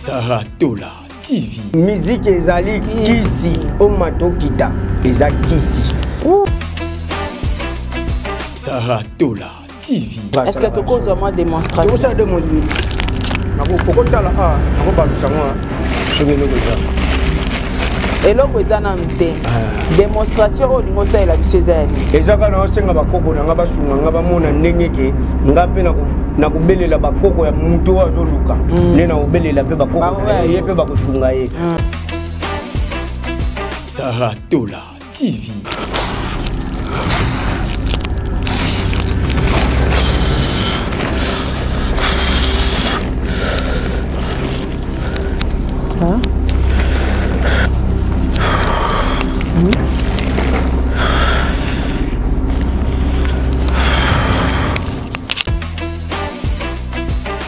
Sarah Tola TV. Musique ezali kisi, omata okita eza kisi. Sarah Tola TV. Est-ce que tokozwa mwa démonstration? Tokosala démonstration. Okotala awa, nakobalusa ngo soki eloko eza. Eloko eza nanu te. Démonstration oyo olingi osalela biso eza ya nini? Eza kaka naosenga bakoko na nga basunga nga bamona ndenge ke nga mpe nakobelela bakoko ya moto oyo azoluka, nde nakobelela mpe bakoko na ye, ye mpe bakosunga ye. Sarah Tola TV. Hein?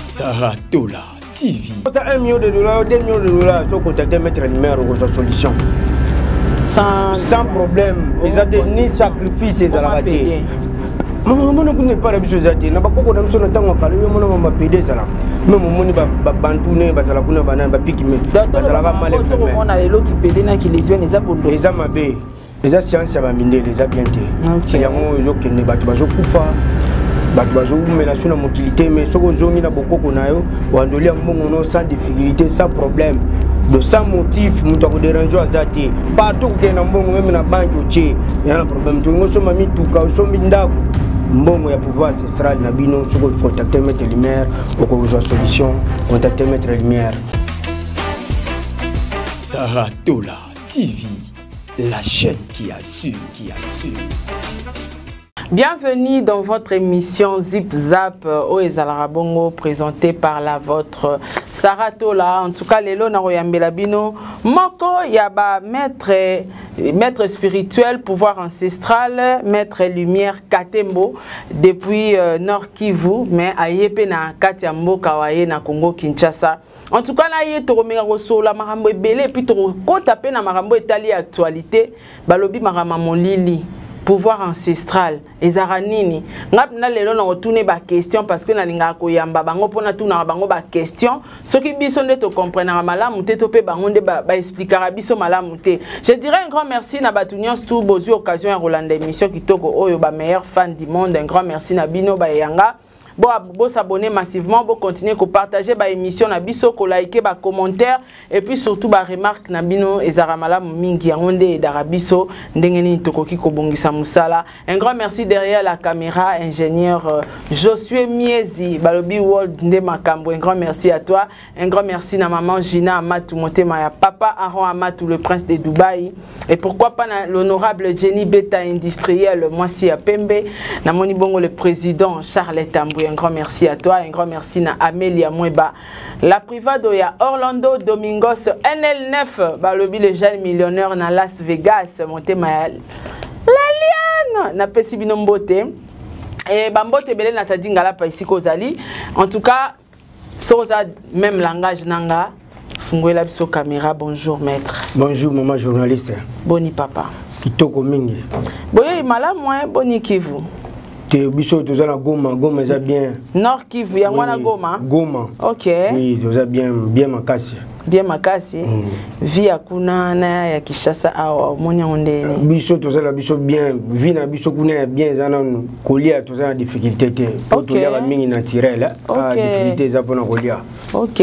Sarah Tola TV. Ça, 1 million de dollars, 2 millions de dollars, si on contacte maître Lumière, on a solution. Sans Sans problème. Ils ont des ni sacrifice, ils ont raté. Maman, maman, vous n'êtes pas la biso zate. Na bakoko na biso na tango kala yo mona mama pede zala. Même omoni ba ba bantu ne bazala kuna banana ba piki me. Bazala ka mal fait. Mais on a lelo ki pede na ki lesbienne eza bondo. Eza mabe. Eza science ya ba mindele eza bien te. Yango ezo kende bato bazo kufa. Bato bazowumela so na mokili te, mais soki ozongi na bokoko na yo, wandoli ya mbongo no sans difficulté, sans problème, donc sans motif, moto akoderange aza te. Partout kokende na mbongo, meme na banque otie, ya na problème. Tolingi osomba mituka, osombi ndako, mbongo ya pouvoir ancestral na bino. Soki ocontacte maître Lumière, okozwa solution. Contacte maître Lumière. Sarah Tola TV, la chaîne qui assure, qui assure. Bienvenue dans votre émission Zip Zap oyo ezalaka bongo présentée par la vôtre Sarah Tola. En tout cas, lelo na royambela bino moko ya ba maître, maître spirituel, pouvoir ancestral, maître lumière Katembo depuis Nord Kivu, mais aye pe na kati ya mboka waye na Congo Kinshasa. En tout cas, na ye tokomeka kosola makambo ebele, et puis tokokota pe na makambo etali actualité, balobi makambo molili. Pouvoir ancestral ezara nini? Nga na lelo na retourner ba question parce que na linga koyamba bango pona tuna bango ba question. Soki biso nde to comprendre malamu te, to pe bango nde ba expliquera biso malamu te. Je dirais un grand merci na batu nyonso tout bozu occasion ya rolanda émission kitoko oyo ba meilleur fan du monde. Un grand merci na bino ba yanga. Bo, bo s'abonner massivement, bo continuer ko partager ba émission na biso, ko liker ba commentaire et puis surtout ba remarque na bino ezara malamu mingi yango nde edara biso ndenge nini tokoki kobongisa musala. Un grand merci derrière la caméra ingénieur Josué Miezi balobi World nde makambo. Un grand merci à toi. Un grand merci na maman Gina Amatou Motema ya papa Aaron Amatou le prince de Dubaï et pourquoi pas na l'honorable Jenny Beta industriel mwasi ya Pembe na moni bongo le président Charles Tambou. Un grand merci à toi. Un grand merci na Amélia Mweba la privado ya Orlando Domingos NL9 balobi le jeune millionnaire na Las Vegas Motema ya Laliane na pesi bino mbote et ba mbote belé na tadi ngala pa ici kozali. En tout cas soza même langage nanga fungola biso caméra. Bonjour maître. Bonjour maman journaliste. Boni papa. Kitoko mingi. Boye malamu hein, boni Kivu. Te biso toza na Goma, Goma eza bien. Nord Kivu ya mwana Oui, Goma. Goma. OK. Oui, toza bien, bien makasi. Bien makasi. Vie ya kuna na ya Kinshasa awa omoni yango ndeni. Biso toza na biso bien, vie na biso kuna ya bien eza na kolia toza na difficulté te. Po tolia mingi naturel, hein. OK. Ah, difficulté eza pona kolia. OK.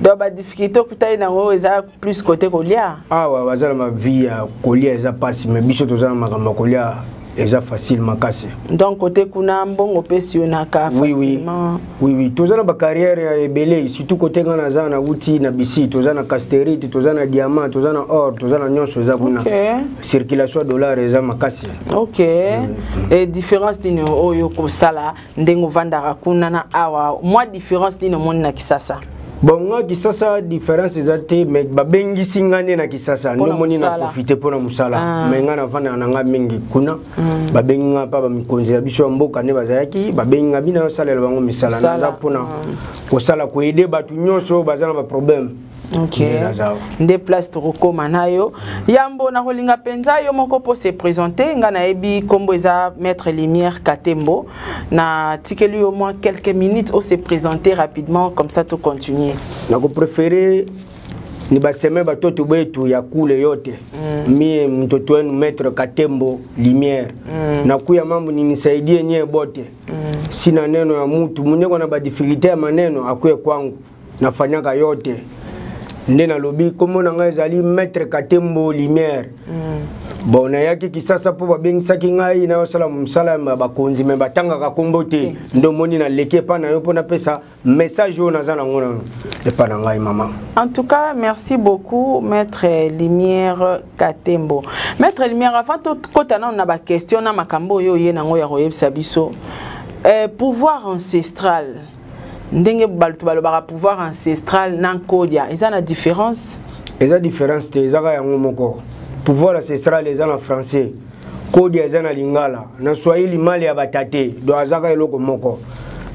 Donc ba difficulté okutani nango eza plus côté kolia. Awa baza na ma vie ya kolia eza pasi, mais biso toza na makambo ya kolia eza facile makasi. Donc côté kuna mbongo pesi yo na ka Oui, oui. facilement. Oui, oui, toza na ba carrière ya ebele, surtout côté nga naza na outil na bisi, toza na casterite, toza na diamant, toza na or, toza na nyonso eza kuna. OK. Circulation dollar eza makasi. OK. Et différence nini oyo kosala ndenge ovandaka kuna na awa, moi différence nini omoni na Kisasa? Bon, nga Kisasa différence eza te, mais babengisi nga nde na Kisasa, Mpona nde moni na mosala. profiter mpona mosala. Ah. Mais nga navandaka na nga mingi kuna. Babengi nga pa ba mikonzi ya biso ya mboka nde bazalaki, babengi nga bino osalela bango misala. Mosala. Naza mpona kosala, koaider bato nyonso oyo baza na ba problème. Ok, nde place tokokóma na yo. Yambo nakolinga mpenza yo moko mpo se présenter. Nga nayebi nkombo eza Maître Lumière Katembo. Natikeli yo mwa quelques minutes o se présenter rapidement, comme ça to continuer. Nakopréférer ni baseme batoto betu ya kule yote. Mie mtoto wenu Maître Katembo Lumière. Nakuya mambo ninisaidie nyie bote. Sina neno ya mutu munyeko na badifficulté ya maneno, akuye kwangu, nafanyaka yote. Nde nalobi kombo na ngai ezali Maître Katembo Lumière. Bon, nayaki Kisasa mpo babengisaki ngai nayosala mosala ya bakonzi, me batangaka kombo te. Nde omoni naleki epa na yo mpo napesa message oyo naza nango nano epa na ngai, mama. En tout cas, merci beaucoup, Maître Lumière Katembo. Maître Lumière, avant tokota nano na baquestion na makambo oyo oye nango ya koyebisa biso, pouvoir ancestral, ndenge bato balobaka pouvoir ancestral na nkodia, eza na différence? Eza différence te, ezaka yango moko. Pouvoir ancestral eza na français, kodia eza na lingala, na swahili mali ya batate. Donc azaka eloko moko,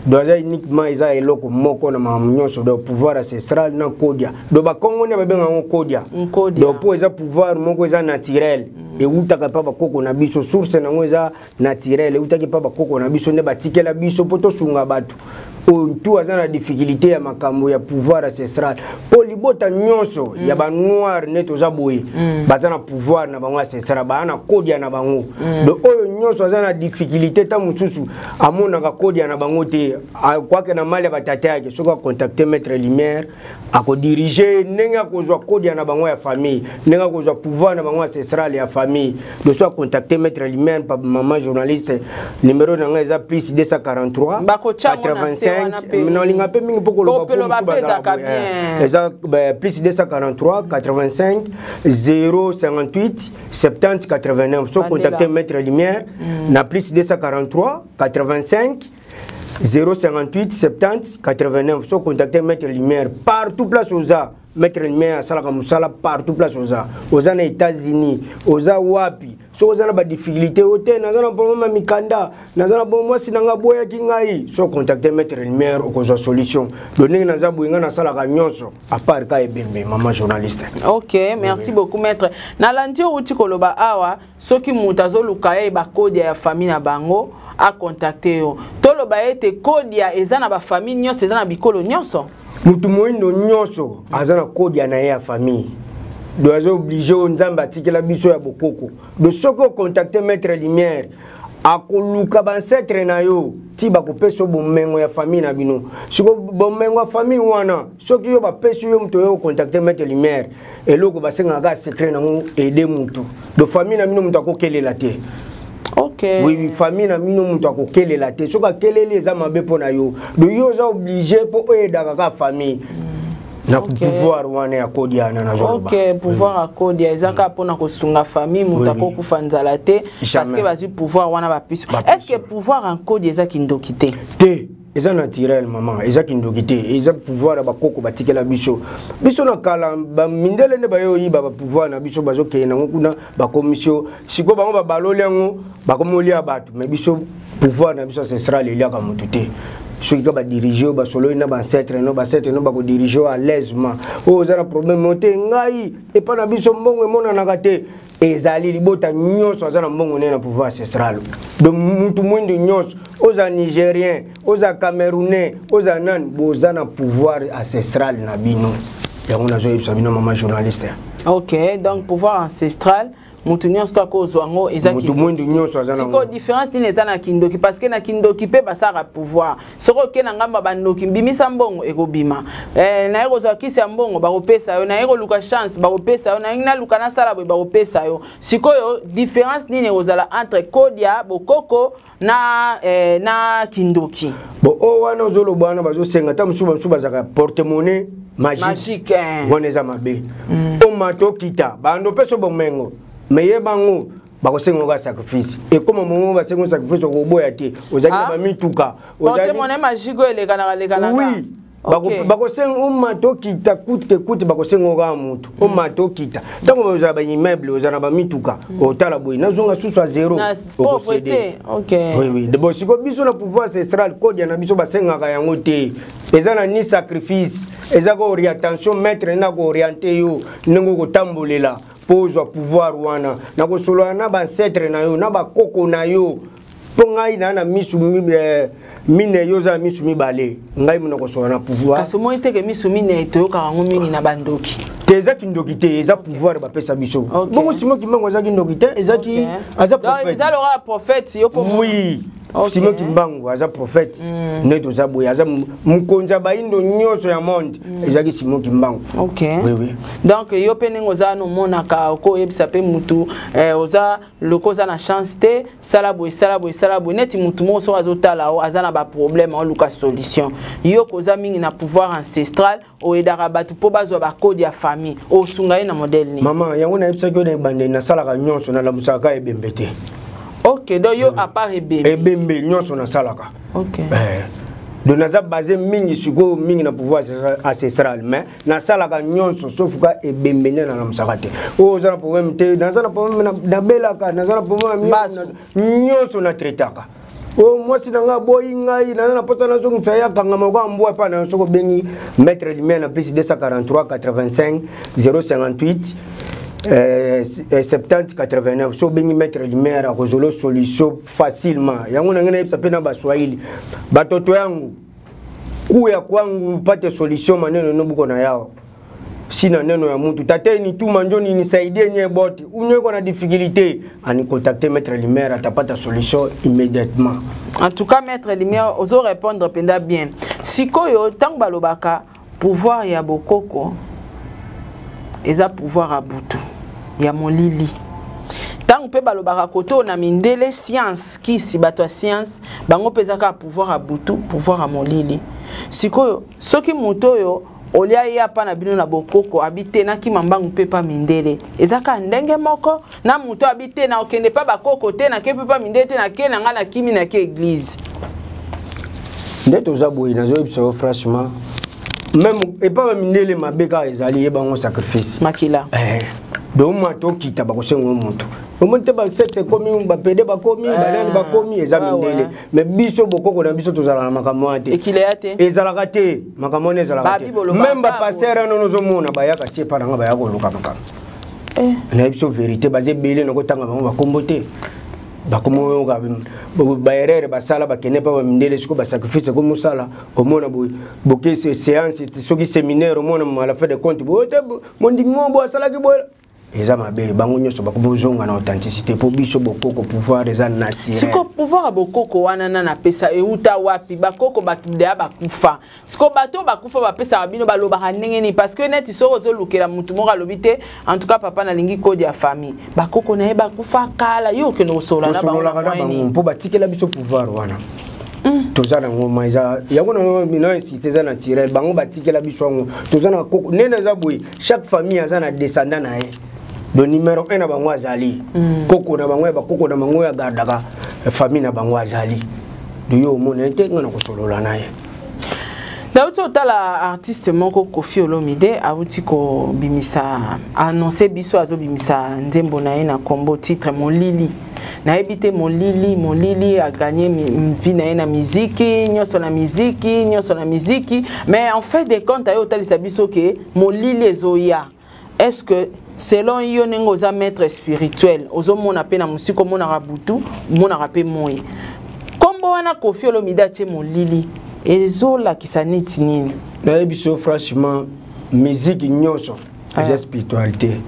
donc aza uniquement, eza eloko moko na makambo nyonso. Donc pouvoir ancestral na kodia, donc bakongo nde babenga yango kodia. Nkodia. Donc mpo eza pouvoir moko eza naturel, ewutaka mpa bakoko na biso. Source nango eza naturel, eutaki mpa bakoko na biso, nde batikela biso mpo tosunga bato oyo tu aza na difficulté ya makambo ya pouvoir ancestral. Mpo libota nyonso ya banoir nde toza boye, baza na pouvoir na bango ancestral, baa na kodia na bango. Donc oyo nyonso aza na difficulté, ta mosusu amonaka kodia na bango te, kwake na mali ya batata yake, soki acontacte Maître Lumière, akodirige ndenge akozwa kodia na bango ya famille, ndenge akozwa pouvoir na bango ancestral ya famille. Donc so acontacte Maître Lumière, mama journaliste, numéro na ngai eza plus 243 85. Nalinga mpe mingi mpo koloba eza plus 243 85 058 70 89. So contacte Maître Lumière na plus 243 85 058 70 89. So contacter Maître Lumière, partout place oza, Maître Lumière asalaka mosala partout place oza. Oza na États-Unis, oza wapi, soki oza na badifficulté oyo te, naza na problème ya mikanda, naza na bo mwasi na nga boyaki ngai, so contacter Maître Lumière, okozwa solution. Do ndenge naza boye, ngai nasalaka nyonso à part ka ebembe, mama journaliste. Ok, merci oui beaucoup, maître. Nalandi outi koloba awa, soki moto azoluka ye bakodia ya famille na bango, acontacte yo. Toloba ete kodia eza na bafamille nyonso, eza na bikolo nyonso? Motu moyindo nyonso aza na kodia na ye ya famille. Do aza obligé, oyo Nzambe atikela biso ya bokoko. Do soki ocontacte Maître Lumière, akoluka baancêtre na yo ti bakopesa yo bomengo ya famille na bino. Siko bomengo ya famille wana, soki yo bapesi yo, moto oyo ocontacte Maître Lumière, eloko basengaka kaka secret nango, aide motu. Do famille na bino, moto akokelela te. Oui, famille na bino, moto akokelela te. Soki akeleli, eza mabe mpo na yo. Do yo oza obligé mpo oyedaka kaka famille na pouvoir wana ya kodia na nazoloba. Ok, pouvoir ya kodia eza kaka mpona kosunga famille, moto akokufa nzala te parce que bazwi pouvoir wana bapiso. Est ce que pouvoir en kodia eza kindoki te? Te, eza naturel, mama, eza kindoki te. Eza pouvoir ya bakoko batikela biso. Biso na kala, bamindele nde baye oyiba bapouvoir na biso, bazokende nango kuna, bakomisio. Sikoyo bango babaloli yango, bakomi olia bato. Mais biso, pouvoir na biso ancestral eliaka motu te. Soki ka badirige oyo basololi na baancêtre no, baancêtre no bakodirige oyo à l'aisement. Oyo oza na problème o te, ngai epa na biso mbongo emonanaka te, ezali libota nyonso aza na mbongo nde na pouvoir ancestral. Donc mutu mwindu nyonso, oza Nigérien, oza Camerounais, oza nani, boza na pouvoir ancestral na bino. Yango nazoyebisa bino, mama journaliste. Ok, donc pouvoir ancestral, motu nyonso to akozwa yango, eza motu mwindu nyonso aza. Sikoyo différence nini eza na kindoki? Parce que na kindoki mpe basalaka pouvoir. Soki oke na ngambo ya bandoki, bimisa mbongo, ekobima. Naye kozwa kisi ya mbongo, bakopesa yo. Naye koluka chance, bakopesa yo. Naye naluka nasala boye, bakopesa yo. Sikoyo différence nini ekozala entre kodia bokoko na kindoki? Bon, oyo wana ozoloba wana, bazosenga ata mosusu, bamosusu bazalaka porte monnaie magique. Magique, eh. Wana eza mabe. Omata okita, bando opesa bomengo, me ye bango bakosenga kaka sacrifice. Ekoma momo basenga sacrifice, okoboya te. Ozali na Ah. bamituka. Porte monnaie magique oyo elekanaka lekanaka? Oui. Bakosenga omata okita coûte que coûte, bakosenga okaka motu omata okita. Ntango ozala baimmeuble, ozala na bamituka, otala boye, nazonga susu a zéro. Pauvreté, ok. Oui, bon, siko biso na pouvoir ancestral, kodia na biso basengaka yango te. Eza na ni sacrifice, eza ko orientation. Maître na kooriente yo ndenge okotambolela mpo ozwa pouvoir wana, na kosolola na baancêtre na yo, na bakoko na yo. Mpo ngai naa na misu minei, yo oza na misu mibale, ngai mona kosolola na pouvoir. Kasi omoni teke misu minei, toyokaka yango mingi na bandoki. Te, eza kindoki te, eza pouvoir bapesa biso. Bongo Simon Kimbangu aza kindoki te, ezaki aza prophète. Eza lokola prophète yo po. Oui. Simon Kimbangu aza prophète. Nde toza boye, aza mokonzi ya bayindo nyonso ya monde, ezalaki Simon Kimbangu. Oui. Donc yo mpe ndenge oza wana, omonaka, okoyebisa mpe mutu oza loko oza na chance te, sala boye, sala boye, sala boye. Neti mutu moko soki azotala o aza na baproblème, aoluka solution, yo koza mingi na pouvoir ancestral, oyedaka bato mpo bazwa bacode ya famille, osunga ye na modèle nini? Mama, yango nayebisaki yo na ebandeli, nasalaka nyonso, nalamusaka kaka ebembe te. Ok, donc yo à part ebembe? Ebembe nyonso nasalaka. Donc naza basé mingi sikoyo mingi na pouvoir ancestral, mais nasalaka nyonso sauf ka ebembe nde nalamusaka te. Oyo oza na problème te, naza na problème, nabelaka, naza na problème nyonso natraitaka. Oyo mwasi na ngai aboyi ngai, naza na mposa nazongisa ye, akangama lokola mbwa epai na yo. Soki obengi Maître Lumière na plus 243 85 058 70 89, so obengi Maître Lumière, akozolo solution facilement. Yango na ngai nayebisa mpe na Baswahili, batoto yangu, kuya kwangu mpate solution, maneno nobuko na yao sina neno ya mutu. Tate nituma njoni nisaidie nye bote unye na difficulté, anicontacte Maître Lumière, atapata solution immédiatement. En tout cas, Maître Lumière, ozo répondre mpenza bien. Sikoyo ntango balobaka pouvoir ya bokoko eza pouvoir ya butu, ya molili, ntango mpe balobaka kote oyo na mindele, science, kisi, bato ya science, bango mpe eza kaka pouvoir ya butu, pouvoir ya molili. Sikoyo soki moto oyo olia ye apa na bino na bokoko abi te, nakima mbangu mpe pa mindele, eza kaka ndenge moko na moto abi te, na okende pa bakoko te, nake mpe pa mindele te, nake na ngai, nakimi, nake église. Nde toza boye, nazoyebisa yo franchement, même epa bamindele mabe kaka ezali yebango sacrifice. Makila. Donc mwa tokita, bakosenga yo moto, omoni te, basexe ekomi, bapédé bakomi, banani bakomi, eza mindele. Mais biso bokoko na biso tozalaka na makambo wana te. Ekileya te. Ezalaka te, makambo wana ezalaka te. Même bapasteur wana ozomona bayaka tie epa nanga, baya koluka makambo. Nayebi biso vérité, baza ebele, nakotanga bango bakombo te. Bakomi oyoka baerreur basala, bakende mpa bamindele. Sikoyo basacrifice ekomosala, omona boke séance, soki séminaire, omona à la fin de compte boye te, mondimi mo boye asalaki boye, eza mabe. Bango nyonso bakomozonga na authenticité, mpo biso bokoko pouvoir eza naturel. Siko pouvoir ya bokoko wana nana apesa, euta wapi? Bakoko bato deya bakufa. Siko bato oyo bakufa bapesaka bino, balobaka ndenge nini? Parce que neti soki ozolukela motu moko, alobi te, en tout cas papa, nalingi code ya famille, bakoko na ye bakufa kala, yo okende kosolola na bango? Tosololaka na bango mpo batikela biso pouvoir wana. Toza nango ma eza yango na insiste, eza naturel, bango batikela biso yango. Toza na koko ndenge eza boye, chaque famille aza na descendant na ye. Donc numéro 1 na bango azali koko na bango, ya bakoko na bango oyo agardaka famille na bango azali. Donc yo omona ye te, nga na kosolola na ye. Nauti otala artiste moko, Kofi Olomide, awuti kobimisa, annonce biso azobimisa nzembo na ye na kombo titre Molili. Nayebi te, molili, molili, aganye vie na ye na miziki nyonso, na miziki nyonso, na miziki, mais en fait de compte aye otalisa biso ke molili ezoya. Est ce que selon yo, ndenge oza maître spirituel, ozomona mpe na mosika, omonaka butu, omonaka mpe moi, nkombo wana Kofi Olomide atie Molili ezolakisa neti nini? Nayebi so franchement, musique nyonso eza spiritualité.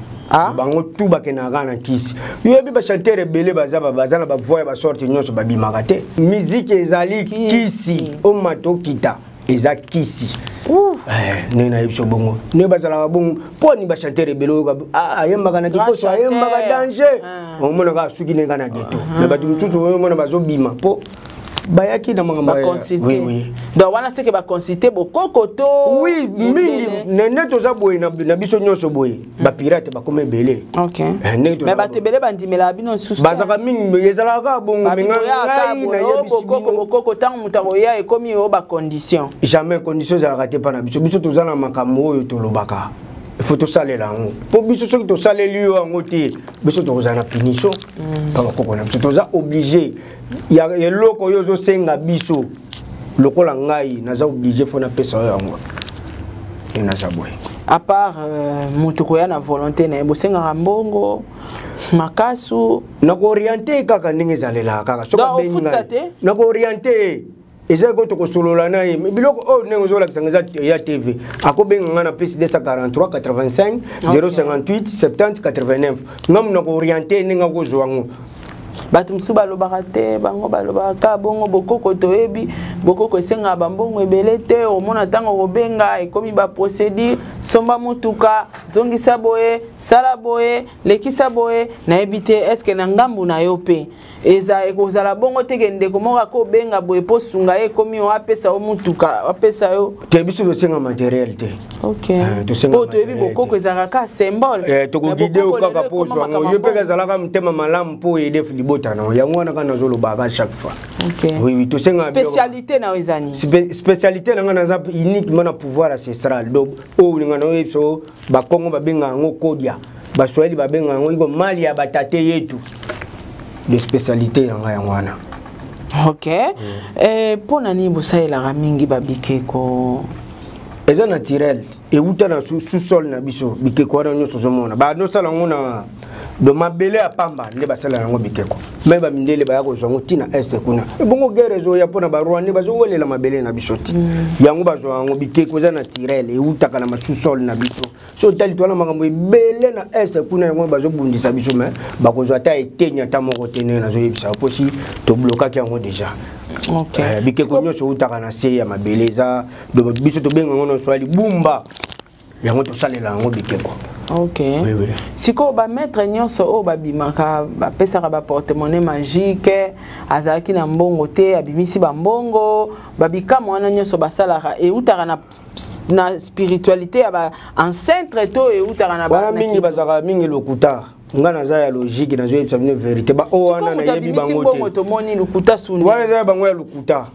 Bango tu bakendaka kaka na kisi. Yoyebi bachanteur ebele baza na bavoix ya basorte nyonso, babimaka te. Musique ezali kisi, omata okita, eza kisi. Ndenge nayebi so bongo, ndenge bazalaka bongo, mpo ni bachanteur ebele oyo ayembaka na kikoso, ayembaka danger, omonaka asuki ndenge na ghetto, mais bato mosusu omona bazobima mpo. Bayaki na makambo oui, oui. Donc wana seke baconsulte bokoko to? Oui, mingi nde toza boye na biso nyonso boye. Bapirate bakoma ebele. Mais bato ebele bandimelaka bino lisusu. Bazalaka mingi, ezalaka kaka bongo. Bokoko, bokoko, ntango moto akoya, ekomi oyo bacondition. Jamais condition ezalaka te mpa na biso. Biso toza na makambo oyo tolobaka, il faut tosalela yango, mpo biso soki tosaleli yo yango te, biso tokozala na punition mpa bakoko na biso. Toza obligé ya eloko oyo ozosenga biso. Lokola ngai naza obligé, faut napesa oyo yango e naza boye. À part moto koya na volonté na ye, bosengaka mbongo makasu? Nakooriente kaka ndenge ezalelaka kaka. Soki abengi ngai, nakooriente. Eza ko tokosolola na ye. Biloko oyo ndenge ozolakisanga eza ya TV. Akobenga ngai na plus 243 85 058 70 89. Ngamu nakooriente ndenge akozwa yango. Bato mosusu balobaka te, bango balobaka kaka bongo bokoko. Toyebi bokoko esengaka bambongo ebele te. Omona ntango kobenga, ekomi baprocédure: somba motuka, zongisa boye, sala boye, lekisa boye. Nayebi te, est-ce na ngambu na yo mpe eza ekozala bongo te, ke ndeko moko akobenga boye mpo sunga ye, ekomi oyo apesa yo mutuka, apesa yo? Te, biso tosenga matériel te. Po toyebi bokoko ezalaka kaka symbole. Tokoguide yo kaka mpo ozwa yango. Yo mpe kazalaka motema malamu mpo oyede libota na yo. Yango wana kaka nazolobaka chaque fois. Oui, tosenga. Spécialité na yo eza nini? Spécialité na ngai, naza uniquement na pouvoir ancestral. Donc oyo olinga na oyebi so, Bakongo babenga yango kodia, Baswahili babenga yango iko mali ya batate yetu. De spécialité na ngai yango wana. Ok. Mpo na nini bosalelaka mingi babikeko? Eza naturel, ewuta na sous-sol na biso. Bikeko wana nyonso ozomona, banosala yango na do mabele ya pamba nde basala yango bikeko. Me bamindele baya kozwa yango ntina este kuna. Ebongo guerre ezoya mpona Barwandais, bazowelela mabele na biso ti yango bazwa yango. Bikeko eza naturel, ewutaka na masous-sol na biso. So otali, towana makambo ebele na este kuna, yango bazobundisa biso. Me bakozwa ata eteni ata moko te ndenge nazoyebisa, mposi toblokaki yango déjà. Bikeko nyonso eutaka na se ya mabele. Eza biso tobenga yango na swahili bumba, yango tosalela yango bikeko. Ok. Oui. Sikoyo bamaître nyonso oyo babimaka, bapesaka baporte-monnaie magique, azalaki na mbongo te, abimisi bambongo, babikama wana nyonso basalaka, eutaka na spiritualité ya baancêtre to eutaka na wana? Mingi bazalaka mingi lokuta. Nga naza ya logique, nazoyebisa bino vérité. Baoyo wana nayebi bango te. Tomoni lokuta suni. Wana eza ya bango ya lokuta.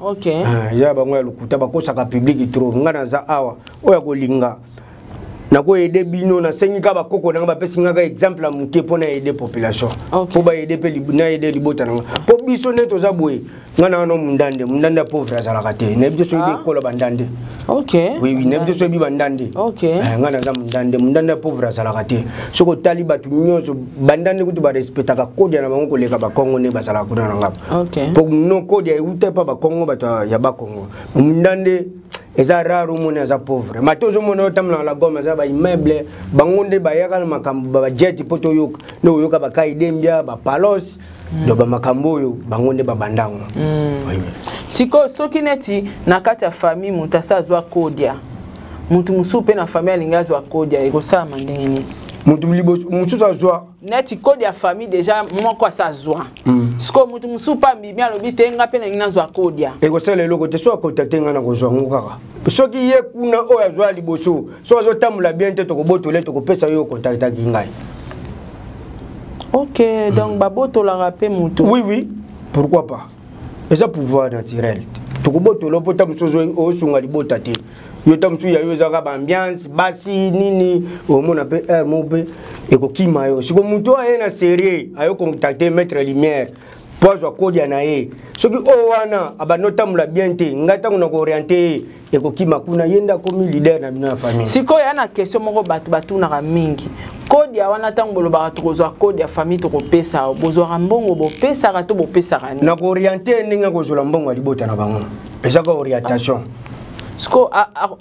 Eza ya bango ya lokuta, bakosaka public trop. Nga naza awa, oyo ya kolinga nakoyede bino. Nasengi kaka bakoko nanga bapesi ngaka exemple ya moke mpo na aider population, mpo baaider mpe na aider libota nanga, mpo biso nde toza boye. Nga na wana mundande, mundande ya pauvre azalaka te. Nayebi te soki oyebi ekolo bandande. Oui, nayebi te soki oyebi bandande. Nga naza mundande. Mundande ya pauvre azalaka te. Soki otali bato nyonso bandande kutu barespectaka kodia na bango koleka Bakongo nde bazalaka kuna na ngabo, mpo no kodia euta epa Bakongo, bato ya Bakongo. Mundande eza rare omoni aza pauvre. Mate ozomona otambolaka na Goma, aza baimmeuble. Bango nde bayaka na makambo bajet, mpo toyoka nde oyoka bakaidembia bapalos. Donc bamakambo oyo bango nde babandango. Sikoyo soki neti na kati ya famille moto asa azwa kodia, moto mosusu mpe na famille alingi azwa kodia, ekosalama ndenge nini? Moto mosusu azwa? Neti kode ya famille déjà moko asa azwa, sikoyo moto mosusu mpe abimi, alobi te nga mpe nalingi nazwa kodia. Ekosala eloko te. So akota te, nga na kozwa yango kaka. Soki ye kuna oyo azwa liboso, so azotambola bien te, tokobotola, tokopesa yo. Okontaktaki ngai. Ok, donc babotolaka mpe moto? Oui, pourquoi pas? Eza pouvoir naturel. Tokobotola mpo ta mosusu osunga libota te. Yo ta mosusu ya yo ezaka baambiance basi nini, omona mpe heure moko mpe ekokima yo. Siko moto oyo aye na serie, ayo contacte maître lumière mpo azwa kodia na ye, soki oyo wana abandi otambola bien te, ngai ntango na kooriente ye, ekokima kuna, ye nde akomi leader na bino ya famille. Sikoyo ya na question moko bato batunaka mingi: kodia wana, ntango bolobaka tokozwa kode ya famille, tokopesa, bozwaka mbongo, bopesaka to bopesaka nini? Na kooriente ndenge akozwela mbongo ya libota na bango, ezaka orientation. Siko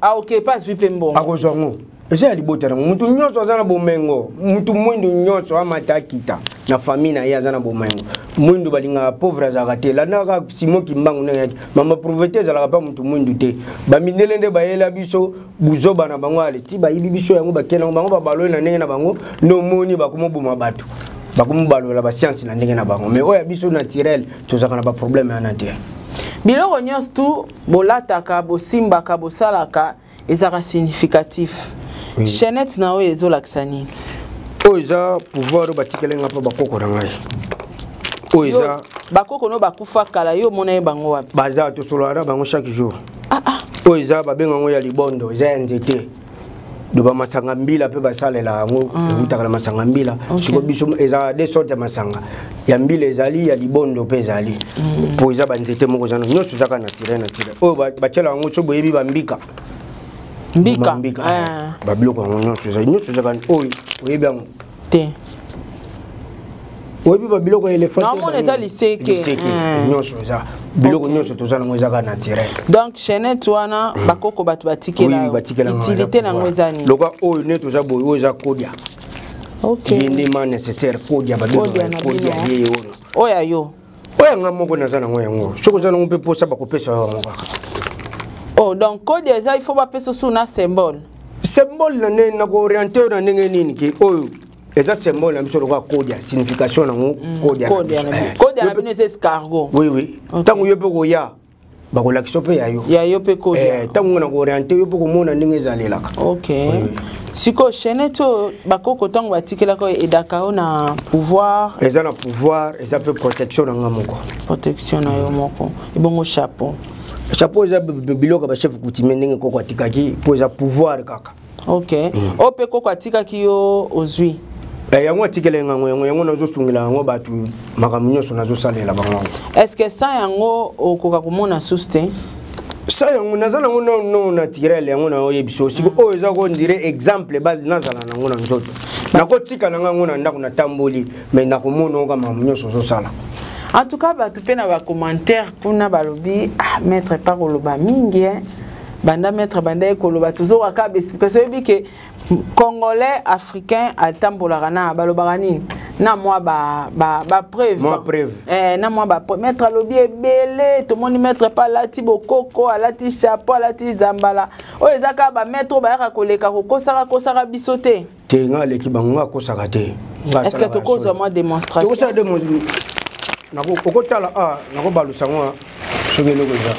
aoke mpe azwi mpe mbongo? Akozwa yango, eza ya libota nango. Mutu nyonso aza na bomengo, mutu mwindu nyonso amata akita na famille na ye aza na bomengo. Mwindu balingaka pauvre azalaka te. Landaka Simo Kimbangu ndenge yaki, mama pauvreté ezalaka mpa mutu mwindu te. Bamindele nde bayela biso buzoba na bango, ale ti bayibi biso yango, bakende yango bango babaloli na ndenge na bango. Nde omoni bakomoboma bato, bakomobalola basianse na ndenge na bango. Mais oyo ya biso naturel, tozalaka na baproblème wana te. Biloko nyonso tu bolataka, bosimbaka, bosalaka ezalaka significatif. Oui. Chaînette na oyo ezolakisa nini? Oyo eza pouvoir oyo batikeli nga mpo bakoko na ngai. Oyo eza bakoko no bakufa kala, yo omona ye bango wapi? Baza, tosololaka na bango chaque jour. Ah, ah. Oyo eza babenga yango ya libondo, eza ya nzete do bamasanga mbila mpe basalela yango. Ewutaka na masanga mbila. Siko biso eza de sorte ya masanga ya mbila, ezali ya libondo mpe ezali mpo eza banzete moko eza nyonso ezaka naturel naturel. Oyo batiela yango so boyebi bambika. Mbika. Mbika. Ah. Babiloko yango nyonso ezali, nyonso ezaka oyo oyebi yango. Te. Oyebi babiloko ya éléphant? Naomona eza liseke. Liseke nyonso eza biloko nyonso toza nango eza kaka naturel. Donc chaînette wana bakoko bato batikela Oui, batikela yo. Utilité nango eza nini? Loka oyo nde toza boye, oyo eza kodia. Ye nde ma nécessaire kodia. Kodia babengaka na kodia. bino. Ye oyo. Oyo ya yo? Oyo nga moko naza nango yango. Soki oza nango mpe mposa, bakopesa yo yango kaka. Oh, donc kodia eza, il faut bapesa su na symbole. Symbole na ndenge nakoorienter oyo na ndenge nini ke oyo eza symbole na biso lokola kodia, signification nango kodia na kodia biso. na bino. Eh. Kodia na Yo bino eza escargot. Oui. Ntango yo mpe koya, bakolakisa mpe ya yo. Ya yo mpe kodia. Eh, ntango nga na koorienter yo mpe komona ndenge ezalelaka. Ok. Oui. Sikoyo chaînette oyo bakoko ntango batikelaka oyo edaka yo na pouvoir? Eza na pouvoir, eza mpe protection na nga moko. Protection na yo moko. Ebongo chapeau? Chapeau eza biloko ya bachef coutumier ndenge koko atikaki, mpo eza pouvoir kaka. Ok, oyo mpe koko atikaki yo ozwi? Eh, yango atikela yango, yango nazosungela yango bato, makambo nyonso nazosalela bango yango. Est ce que sans yango okoka komona susu te? Sa yango naza nango no naturel, yango na oyebi so siko oyo eza ko ndire exemple base nazala nango na nzoto, nakotika na ngango na ndako natamboli, mais nakomona oka makambo nyonso ozosala. En tout cas bato mpe na bacommentaire kuna balobi: ah, maître pa koloba mingi, eh. Banda maître banda ye koloba, tozokaka kaka baexplication. Oyebi ke congolais africain atambolaka na balobaka nini na mwa bapreuve. Mwa preuve. Eh, na mwa bapreuve. Maître alobi ebele, tomoni maître mpe alati bokoko, alati chapeau, alati zambala. Oyo eza kaka bamaître oyo bayaka koleka kokosaka kosaka biso te. Te, nga aleki bango, nga akosaka te. Nga Est ce que asalaka tokozwa solo. mwa démonstration? Tokosala okotala a nakobalusa ngo soki eloko eza.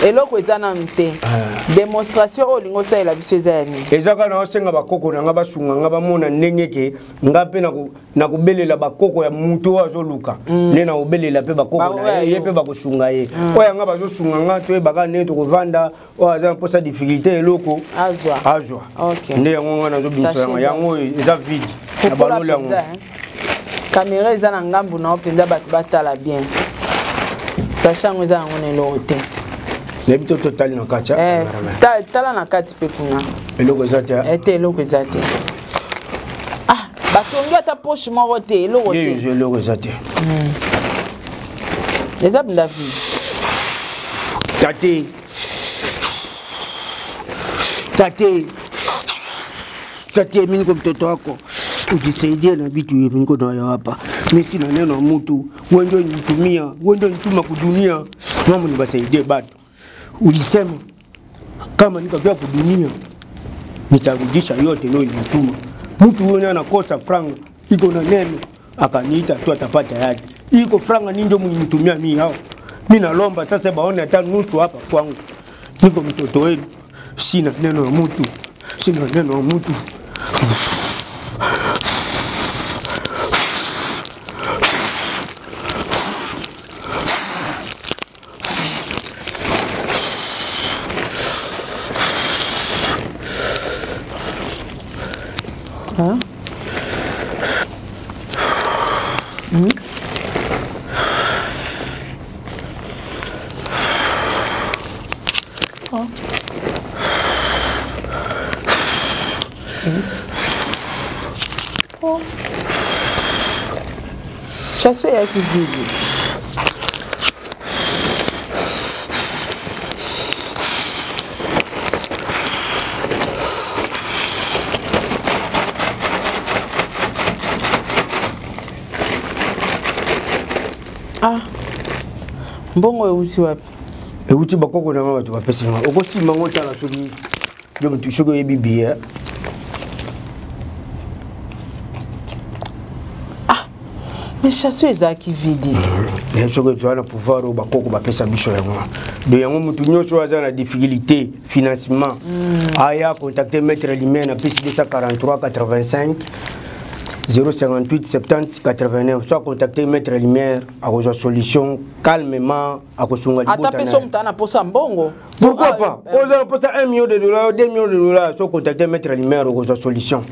Eloko eza nanu te. Démonstration oyo olingi osalela biso eza ya nini? Eza kaka naosenga bakoko na nga basunga nga, bamona ndenge ke nga mpe nakobelela bakoko ya moto oyo azoluka, nde nakobelela mpe bakoko Ba- na oyo ye, ye yo. mpe bakosunga ye. Oyo yanga bazosunga nga, toyebaka ndenge tokovanda. Oyo aza na mposa difficulté eloko Azwa. Azwa. Nde yango nga nazobimisa Sachet yango. eza. Yango oyo eza vide na Kokola baloli yango. mpenza, hein. Caméra eza na ngambu na yo mpenza, bato batala bien. Sachet yango eza yango na eloko te. Nayebi te, totali na kati ya Eh, cameraman. tala na kati mpe kuna. Eloko eza te. Eh, te, eloko eza te. Ah, batongi ata poche moko te, eloko Ye te. ezwa eloko eza te. Eza mpenza vide. Tate, tate, tate, mimi niko mtoto wako, ujisaidie na vitu hivi niko nayo hapa. Mimi sina neno na mtu, wewe ndio nitumia, wewe ndio nituma kudunia, mama niwasaidie batu. Ulisema kama nikakuja kudunia nitarudisha yote ndio nilituma. Mtu huyo naye anakosa franga, iko na neno akaniita tu atapata yake. Iko franga ni ndio mnitumia mimi hao. Mimi nalomba sasa baone hata nusu hapa kwangu. Niko mtoto wenu, sina neno ya mtu, sina neno ya mtu. Hein? Oh. Oh. Chasse eyaki vide. Ah, mbongo euti wapi? Euti bakoko na nga, bato bapesi nga. Okosimba ngo, tala soki yo motu, soki oyebi billet. Mais chasse ezalaki vide. Nayebi soki toza na pouvoir oyo bakoko bapesa biso yango. Donc yango motu nyonso oyo aza na difficulté financement, aya contacter maître Lumière na plus 243 85 058 70 89. So acontacter maître Lumière, akozwa solution calmement, akosunga Ata libota mpe na so ye. moto aza na posa mbongo. Pourquoi Ah, pas? Oza na posa 1 million de dollars, 2 millions de dollars, so contacter maître Lumière, okozwa solution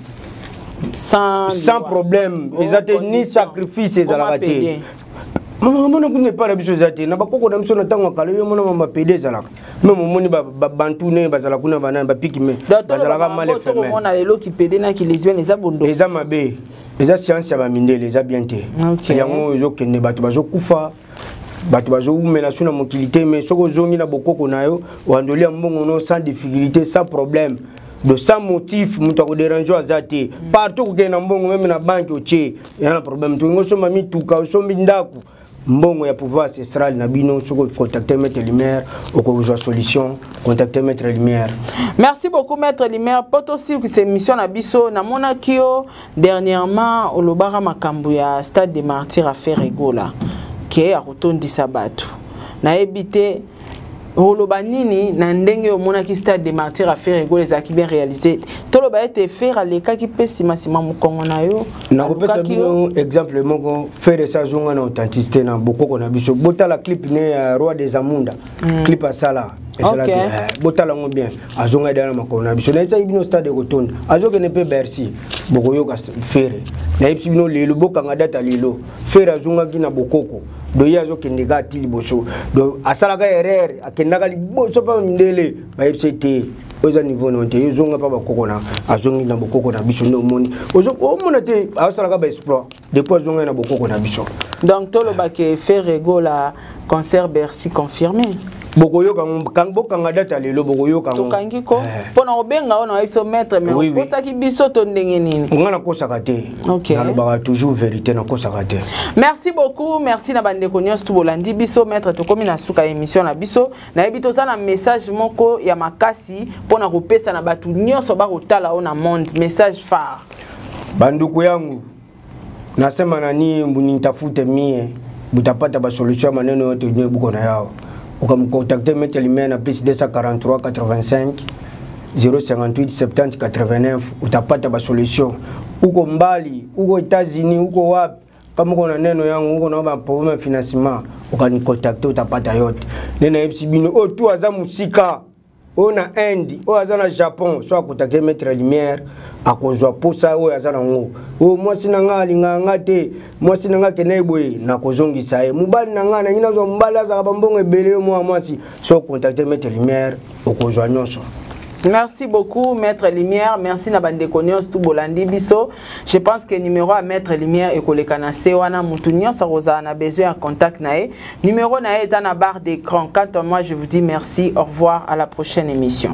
Sans sans problème. Oh, Eza te ni condition. sacrifice ezalaka Koma te. pede. Mama kuna epai na biso eza te. Na bakoko na biso na ntango ya kala, yo mona mama pede ezalaka. Même omoni babantu ndenge bazala kuna, banani bapiki me bazalaka mal éphémère. Tokomona lelo kipede na kilesbienne eza bondo. Eza mabe, eza science ya bamindele, eza bien te. Yango ezokende, bato bazokufa, bato bazowumela so na mokili te. Mais soki ozongi na bokoko na yo, wandolia mbongo no sans difficulté, sans problème, de sans motif. Moto akodéranger aza te. Partout kokende na mbongo, même na banque otie, eza na problème. Tolingi osomba mituka, osombi ndako, mbongo ya pouvoir ancestral na bino, soki ocontacte maître Lumière, okozwa solution. Contacte maître Lumière. Merci beaucoup, maître Lumière. Po tosilisa émission na biso, namonaki yo dernièrement olobaka makambo ya stade de Martyr ya Ferre Gola ke ya kotondisa bato. Nayebi te oloba nini na ndenge omonaki stade de Martyr ya Ferre Gola ezalaki bien réalisé. Toloba ete Ferre alekaki mpe nsima mokongo na yo? Nakopesa Alukaki yo? bino exemple moko. Ferre esa azonga na authenticité na bokoko na biso. Botala clip ne ya Roi des Amunda, clip asala ezalaki. Botala yango bien, azonga eda na makolo na biso. Nayebisaki bino stade ekotonda. Azokende mpe Bercy, bokoyoka Ferre. Nayebisi bino lelo, bokanga data lelo. Ferre azongaki na bokoko. Do ye azokende kaka ti liboso. Donc asalaka erreur, akendaka liboso mpa mindele, bayebisi ete oyo eza niveau no te, ezonga mpa bakoko na. Azongi na bokoko na biso nde omoni, omona te azosalaka baexploit depuis azongai na bokoko na biso. Donc tolobaki Ferre Gola, concert Bercy confirmé? Bokoyoka ngo, bokanga data lelo, bokoyoka ngo. Tokangi ko. Eh. Mpo na kobenga oyo na biso maître, mais Oui. okosaki biso to ndenge nini? Nga nakosaka te. Nalobaka toujours vérité, nakosaka te. Merci beaucoup, merci na bandeko nyonso tu bolandi biso. Maître, tokomi na suka ya émission na biso. Nayebi toza na message moko ya makasi mpona kopesa na bato nyonso bakotala oyo na monde, message phare. Banduku yangu, nasema nani, munitafute mie, butapata basolution ya maneno yote yenyewe buko na yao. Ukamcontacte maître Lumière na plus 243 85 058 70 89, utapata basolution. Uko mbali, uko États-Unis, uko wapi, kama uko na neno yangu, uko na ba problème ya financement, ukanicontacte, utapata yote. Nde nayebisi bino, oyo tu aza mosika, oyo na Inde, oyo aza na Japon, so akontacte maître Lumière, akozwa posa oyo aza nango. Oyo mwasi na nga alingaka nga te, mwasi na nga akende boye, nakozongisa ye. Mobali na nga nangi nazwa mobali azalaka bambongo ebele, yo mwa mwasi, so ocontacte maître Lumière, okozwa nyonso. Merci beaucoup, maître Lumière. Merci na bandeko nyonso tu bolandi biso. Je pense que numéro ya maître Lumière ekoleka na se wana. Mutu nyonso akozala na besoin ya contact na ye, numéro na ye eza na barre d'écran. Quant à moi, je vous dis merci, au revoir, à la prochaine émission.